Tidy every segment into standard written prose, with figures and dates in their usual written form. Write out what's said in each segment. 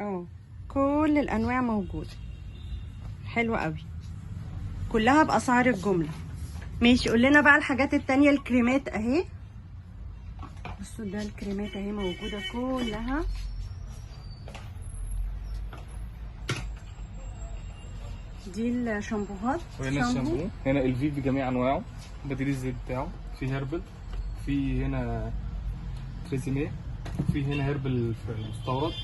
اه كل الانواع موجودة. حلوة قوي، كلها باسعار الجملة. ماشي، قول لنا بقى الحاجات التانية. الكريمات اهي، بصوا ده الكريمات اهي موجودة كلها. دي الشامبوهات. وهنا الشامبو، هنا الفيف بجميع انواعه، بديل الزيت بتاعه، في Herbal، في هنا تريزيميه، في هنا Herbal مستورد.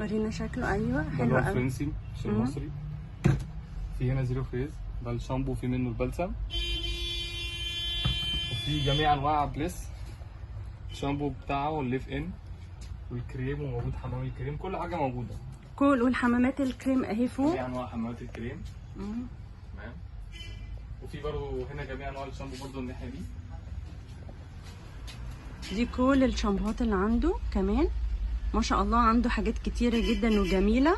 ورينا شكله. ايوه ده حلو اللي هو قوي. الفرنسي مش المصري. في هنا Zero Frizz، ده الشامبو في منه البلسم. وفي جميع انواع بليس، الشامبو بتاعه وال leave in والكريم، وموجود حمام الكريم، كل حاجة موجودة. كل والحمامات الكريم اهي فوق. جميع انواع حمامات الكريم. تمام. وفي برضه هنا جميع انواع الشامبو برضه الناحية دي. دي كل الشامبوهات اللي عنده كمان، ما شاء الله عنده حاجات كتيرة جدا وجميلة.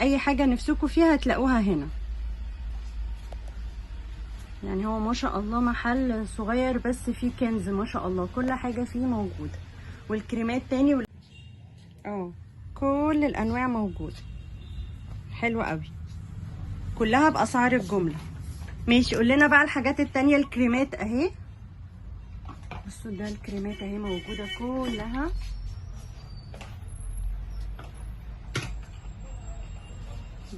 اي حاجة نفسكم فيها هتلاقوها هنا. يعني هو ما شاء الله محل صغير بس فيه كنز، ما شاء الله كل حاجة فيه موجودة. والكريمات تاني اه كل الانواع موجودة. حلوة قوي، كلها باسعار الجملة. ماشي، قول لنا بقى الحاجات التانية. الكريمات اهي، بصوا ده الكريمات اهي موجودة كلها.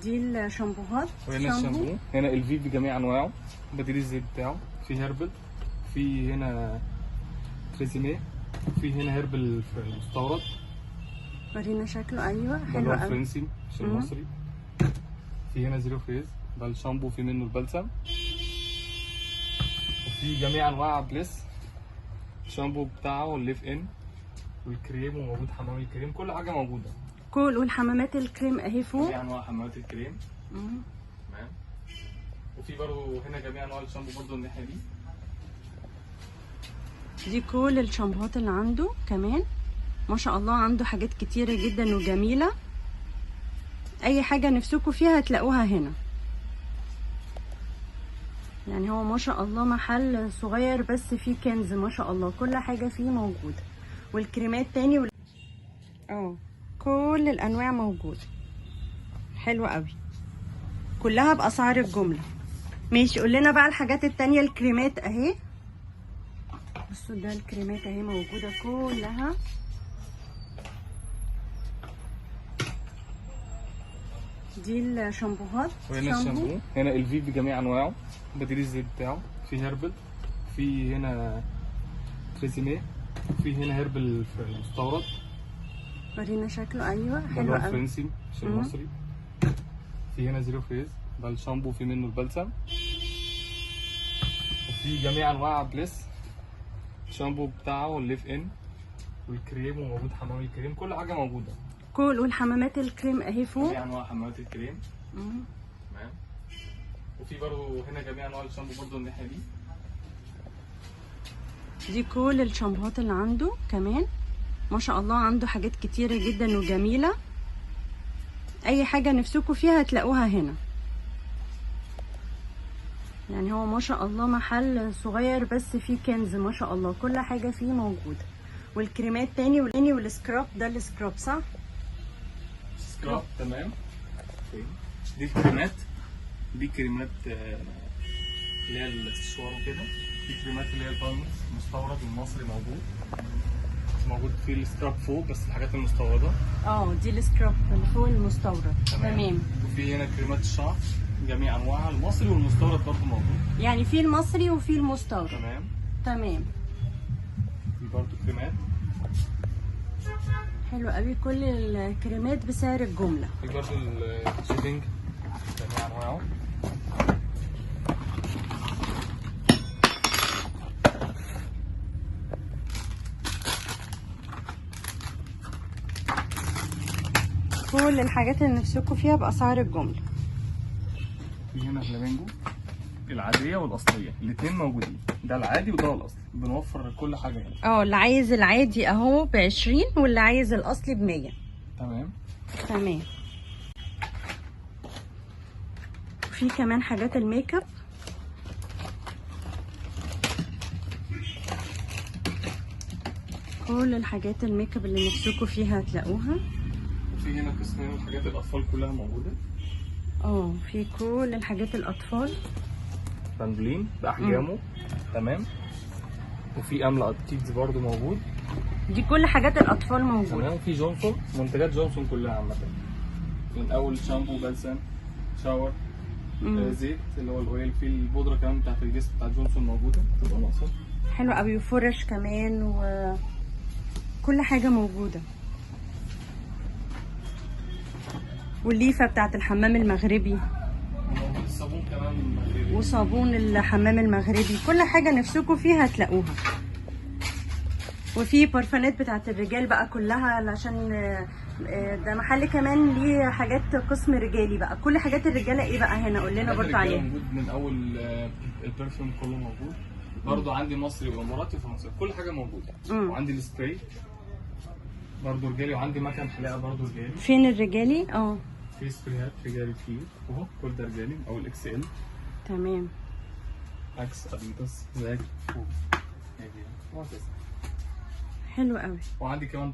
دي الشامبوهات. وهنا الشامبو، هنا الفيف بجميع انواعه، بديل الزيت بتاعه، في Herbal، في هنا تريزيميه، في هنا Herbal مستورد. ورينا شكله. ايوه ده اللي حلو هو قوي. الفرنسي مش المصري. في هنا Zero Frizz، ده الشامبو في منه البلسم. وفي جميع انواع بليس، الشامبو بتاعه وال leave in والكريم، وموجود حمام الكريم، كل حاجة موجودة. كل والحمامات الكريم اهي فوق. جميع انواع حمامات الكريم. تمام. وفي برضه هنا جميع انواع الشامبو برضه الناحية دي. دي كل الشامبوهات اللي عنده كمان، ما شاء الله عنده حاجات كتيرة جدا وجميلة. اي حاجة نفسكم فيها هتلاقوها هنا. يعني هو ما شاء الله محل صغير بس فيه كنز، ما شاء الله كل حاجة فيه موجودة. والكريمات تاني اه كل الانواع موجودة. حلوة قوي، كلها باسعار الجملة. ماشي، قول لنا بقى الحاجات التانية. الكريمات اهي، بصوا ده الكريمات اهي موجودة كلها. دي الشامبوهات. وهنا الشامبو، هنا الفيف بجميع انواعه، بديل الزيت بتاعه، في Herbal، في هنا تريزيميه، في هنا Herbal مستورد. ورينا شكله. ايوه ده حلو اللي هو قوي. الفرنسي مش المصري. في هنا Zero Frizz، ده الشامبو في منه البلسم. وفي جميع انواع بليس، الشامبو بتاعه وال leave in والكريم، وموجود حمام الكريم، كل حاجة موجودة. كل والحمامات الكريم اهي فوق. جميع انواع حمامات الكريم. تمام. وفي برضه هنا جميع انواع الشامبو برضه الناحية دي. دي كل الشامبوهات اللي عنده كمان، ما شاء الله عنده حاجات كتيرة جدا وجميلة. اي حاجة نفسكم فيها هتلاقوها هنا. يعني هو ما شاء الله محل صغير بس فيه كنز، ما شاء الله كل حاجة فيه موجودة. والكريمات تاني وال scrub، ده ال scrub صح؟ scrub تمام. دي الكريمات، دي كريمات اللي هي الاستشوار وكده. في كريمات اللي هي البالمس مستورد والمصري موجود، موجود في ال scrub فوق بس الحاجات المستورده. اه دي ال scrub اللي فوق المستورد. تمام. وفي هنا كريمات الشعر جميع انواعها، المصري والمستورد برضه موجود. يعني في المصري وفي المستورد. تمام تمام. في برضه كريمات حلو قوي، كل الكريمات بسعر الجملة. في برضه ال shaving جميع انواعه. كل الحاجات اللي نفسكم فيها باسعار الجملة. في هنا فلامينجو العادية والاصليه، الاثنين موجودين، ده العادي وده الاصلي، بنوفر كل حاجة هنا. اه اللي عايز العادي اهو ب20 واللي عايز الاصلي ب100. تمام تمام. في كمان حاجات ال make up، كل الحاجات ال make up اللي نفسكم فيها هتلاقوها. وفي هنا قسم هنا حاجات الاطفال كلها موجودة. في كل الحاجات الاطفال. باندولين باحجامه. تمام. وفي املا kids برضو موجود. دي كل حاجات الاطفال موجودة. تمام. وفي جونسون، منتجات جونسون كلها عامة، من اول شامبو، بلسم، shower، زيت اللي هو ال oil، في البودره كمان بتاعت الجسم بتاعت جونسون موجودة، تبقى ناقصه. حلو قوي. وفرش كمان وكل حاجة موجودة. والليفه بتاعت الحمام المغربي، وموجود الصابون كمان المغربي، وصابون الحمام المغربي، كل حاجة نفسكم فيها هتلاقوها. وفي برفانات بتاعت الرجال بقى كلها، عشان ده محل كمان ليه حاجات قسم رجالي بقى. كل حاجات الرجالة ايه بقى هنا؟ قول لنا برضه عليها. موجود من اول ال perfume كله موجود. برضه عندي مصري واماراتي وفرنسي، كل حاجة موجودة. وعندي السبراي برضه رجالي، وعندي مكان حلاقه برضه رجالي. فين الرجالي؟ في سبريهات رجالي كتير اهو، كل ده رجالي او ال XL. تمام. اكس، اديداس، زاك، حلو قوي. وعندي كمان